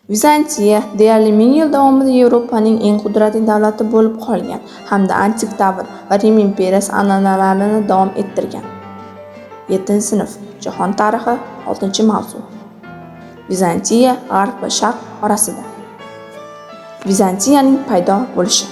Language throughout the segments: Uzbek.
Vizantiya deyarli 1000 yil davomida Yevropaning eng qudratli davlati bo'lib qolgan hamda antik davr va Rim imperiyasi an'analarini davom ettirgan. 7-sinf. Jahon tarixi 6-mavzu. Vizantiya g'arb va sharq orasida. Vizantiyaning paydo bo'lishi.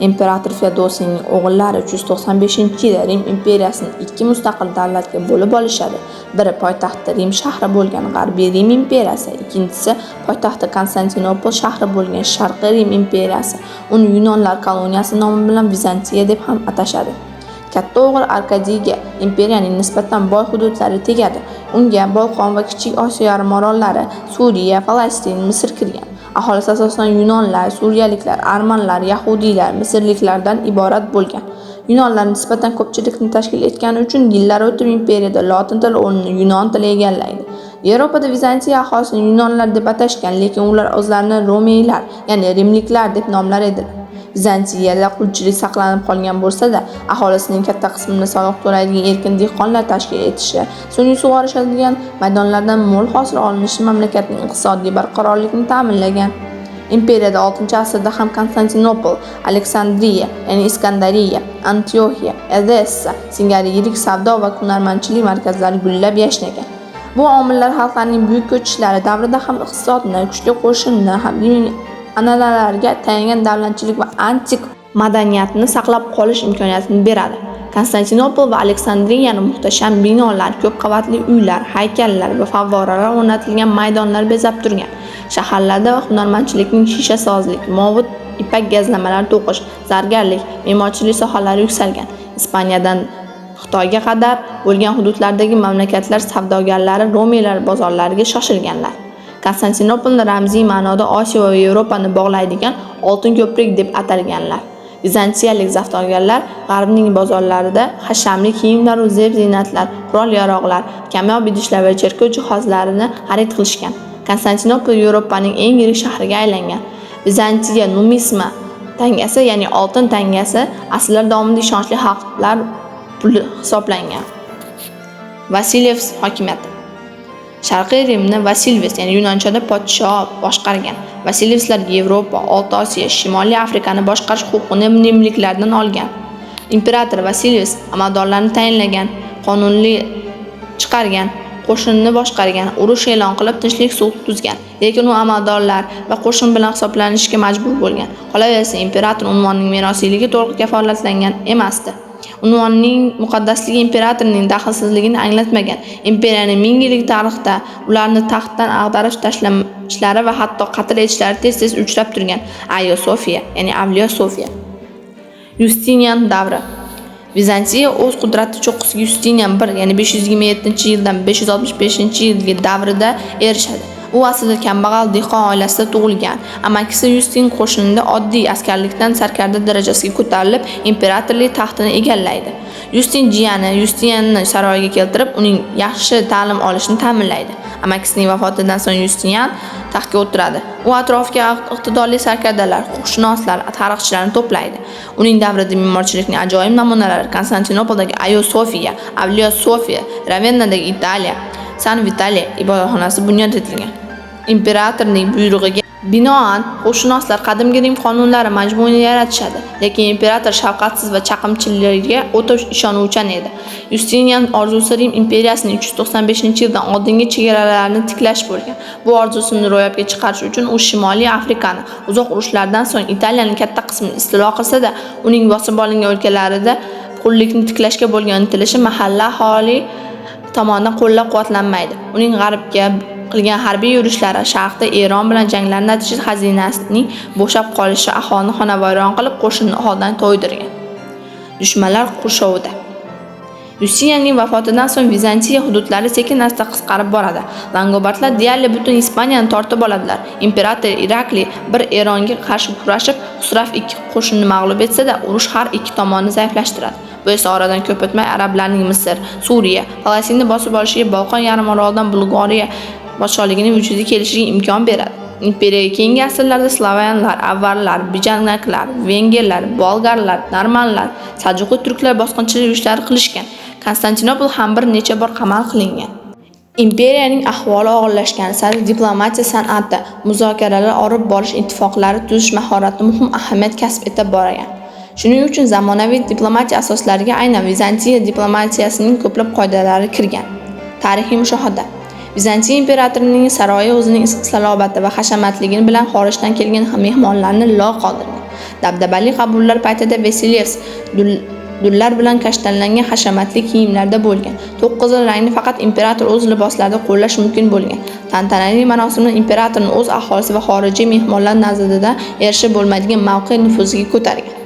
Imperator Feodosiyning o'g'illari 395-yilda Rim imperiyasini ikki mustaqil davlatga bo'lib olishadi. Biri poytaxti Rim shahri bo'lgan G'arbiy Rim imperiyasi, ikkinchisi poytaxti Konstantinopol shahri bo'lgan Sharqiy Rim imperiyasi. Uni yunonlar koloniyasi nomi bilan Vizantiya deb ham atashadi. Katta o'g'il Arkadiyga imperiyaning nisbatan boy hududlari tegadi. Unga Bolqon va Kichik Osiyo yarimorollari, Suriya, Falastin, Misr kirgan. Aholisi asosan yunonlar, suriyaliklar, armanlar, yahudiylar, misrliklardan iborat bo'lgan. Yunonlar nisbatan ko'pchilikni tashkil etgani uchun yillar o'tib imperiyada lotin tili o'rnini yunon tili egallaydi. Yevropada Vizantiya aholisini yunonlar deb atashgan, lekin ular o'zlarini romeylar, ya'ni rimliklar deb nomlar edilar. Vizantiyada qulchilik saqlanib qolgan bo'lsa-da, aholisining katta qismini soliq to'laydigan erkin dehqonlar tashkil etishi, sun'iy sug'orishadigan maydonlardan mo'l hosil olinishi mamlakatning iqtisodiy barqarorligini ta'minlagan. Imperiyada 6-asrda ham Konstantinopol, Aleksandriya, ya'ni Iskandariya, Antioxiya, Edessa singari yirik savdo va hunarmandchilik markazlari gullab yashnagan. Bu omillar xalqlarning buyuk ko'chishlari davrida ham iqtisodni, kuchli qo'shinni, ham an'analarga tayangan davlatchilik va antik madaniyatni saqlab qolish imkoniyatini beradi. Konstantinopol va Aleksandriyani muhtasham binolar, ko'p qavatli uylar, haykallar va favvoralar o'rnatilgan maydonlar bezab turgan. Shaharlarda hunarmandchilikning shishasozlik, movut ipak gazlamalar to'qish, zargarlik, me'morchilik sohalari yuksalgan. Ispaniyadan Xitoyga qadar bo'lgan hududlardagi mamlakatlar savdogarlari romiylar bozorlariga shoshilganlar. Konstantinopolni ramziy ma'noda Osiyo va Yevropani bog'laydigan oltin ko'prik deb atalganlar. Vizantiyalik savdogarlar g'arbning bozorlarida hashamli kiyimlar va zeb-ziynatlar, qurol-yarog'lar, kamyob idishlar va cherkov jihozlarini xarid qilishgan. Konstantinopol Yevropaning eng yirik shahriga aylangan. Vizantiya numisma tangasi, ya'ni oltin tangasi asrlar davomida ishonchli xalqlar puli hisoblangan. Vasilevs hokimiyati. Sharqiy Rimni Vasilevs, ya'ni yunonchada podsho boshqargan. Vasilevslar Yevropa, O'rta Osiyo, Shimoliy Afrikani boshqarish huquqini rimliklardan olgan. Imperator Vasilevs amaldorlarni tayinlagan, qonunli chiqargan, qo'shinni boshqargan, urush e'lon qilib, tinchlik sulh tuzgan. Lekin u amaldorlar va qo'shin bilan hisoblanishga majbur bo'lgan. Qolaversa, imperator unvonining merosiyligi to'liq kafolatlangan emasdi. Unvonning muqaddasligi imperatorning daxlsizligini anglatmagan. Imperiyaning ming yillik tarixda ularni taxtdan ag'darib tashlashlari va hatto qatl etishlari tez-tez uchrab turgan. Ayo Sofiya, ya'ni Avliyo Sofiya. Yustinian davri. Vizantiya o'z qudrati cho'qqisiga Yustinian I, ya'ni 527-yildan 565-yilgi davrida erishadi. U aslida kambag'al dehqon oilasida tug'ilgan. Amakisi Yustin qo'shinida oddiy askarlikdan sarkarda darajasiga ko'tarilib, imperatorlik taxtini egallaydi. Yustin jiyani Yustinianni saroyga keltirib, uning yaxshi ta'lim olishini ta'minlaydi. Amakisining vafotidan so'ng Yustinian taxtga o'tiradi. U atrofiga iqtidorli sarkardalar, huquqshunoslar, tarixchilarni to'playdi. Uning davrida me'morchilikning ajoyib namunalari Konstantinopoldagi Ayo Sofiya, Avliyo Sofiya, Ravennadagi Italiya, San Vitale ibodatxonasi bunyod etilgan. Imperatorning buyrug'iga binoan huquqshunoslar qadimgi Rim qonunlari majmuini yaratishadi, lekin imperator shafqatsiz va chaqimchilikka o'ta ishonuvchan edi. Yustinian orzusi Rim imperiyasining 395-yildan oldingi chegaralarini tiklash bo'lgan. Bu orzusini ro'yobga chiqarish uchun u Shimoliy Afrikani uzoq urushlardan so'ng Italiyaning katta qismini istilo qilsa-da, uning bosib olingan o'lkalarida qullikni tiklashga bo'lgan intilishi mahalla aholi tomonidan qo'llab-quvvatlanmaydi. Uning g'arbga qilgan harbiy yurishlari, sharqda Eron bilan janglar natijasida xazinasining bo'shab qolishi aholini xonavayron qilib, qo'shinni holdan to'ydirgan. Dushmanlar qurshovida. Yustinianning vafotidan so'ng Vizantiya hududlari sekin-asta qisqarib boradi. Langobardlar deyarli butun Ispaniyani tortib oladilar. Imperator Irakliy I Eronga qarshi kurashib, Xusrav II qo'shinini mag'lub etsa-da, urush har ikki tomonni zaiflashtiradi. Bu esa oradan ko'p o'tmay arablarning Misr, Suriya, Falastinni bosib olishiga, Bolqon yarimorolidan Bulgariya podsholigining vujudga kelishiga imkon beradi. Imperiyaga keyingi asrlarda slavyanlar, avarlar, bijanaklar, vengerlar, bolgarlar, normanlar, saljuqli turklar bosqinchilik yurishlari qilishgan. Konstantinopol ham bir necha bor qamal qilingan. Imperiyaning ahvoli og'irlashgani sari diplomatiya san'ati, muzokaralar olib borish, ittifoqlari tuzish mahorati muhim ahamiyat kasb eta borgan. Shuning uchun zamonaviy diplomatiya asoslariga aynan Vizantiya diplomatiyasining ko'plab qoidalari kirgan. Tarixiy mushohada. Vizantiya imperatorining saroyi o'zining salobati va hashamatligi bilan xorijdan kelgan mehmonlarni lol qoldirgan. Dabdabali qabullar paytida Vasilevs dullar bilan kashtanlangan hashamatli kiyimlarda bo'lgan. To'q qizil rangni faqat imperator o'z liboslarida qo'llash mumkin bo'lgan. Tantanali marosimda imperatorni o'z aholisi va xorijiy mehmonlar nazarida erishib bo'lmaydigan mavqe nufuziga ko'targan.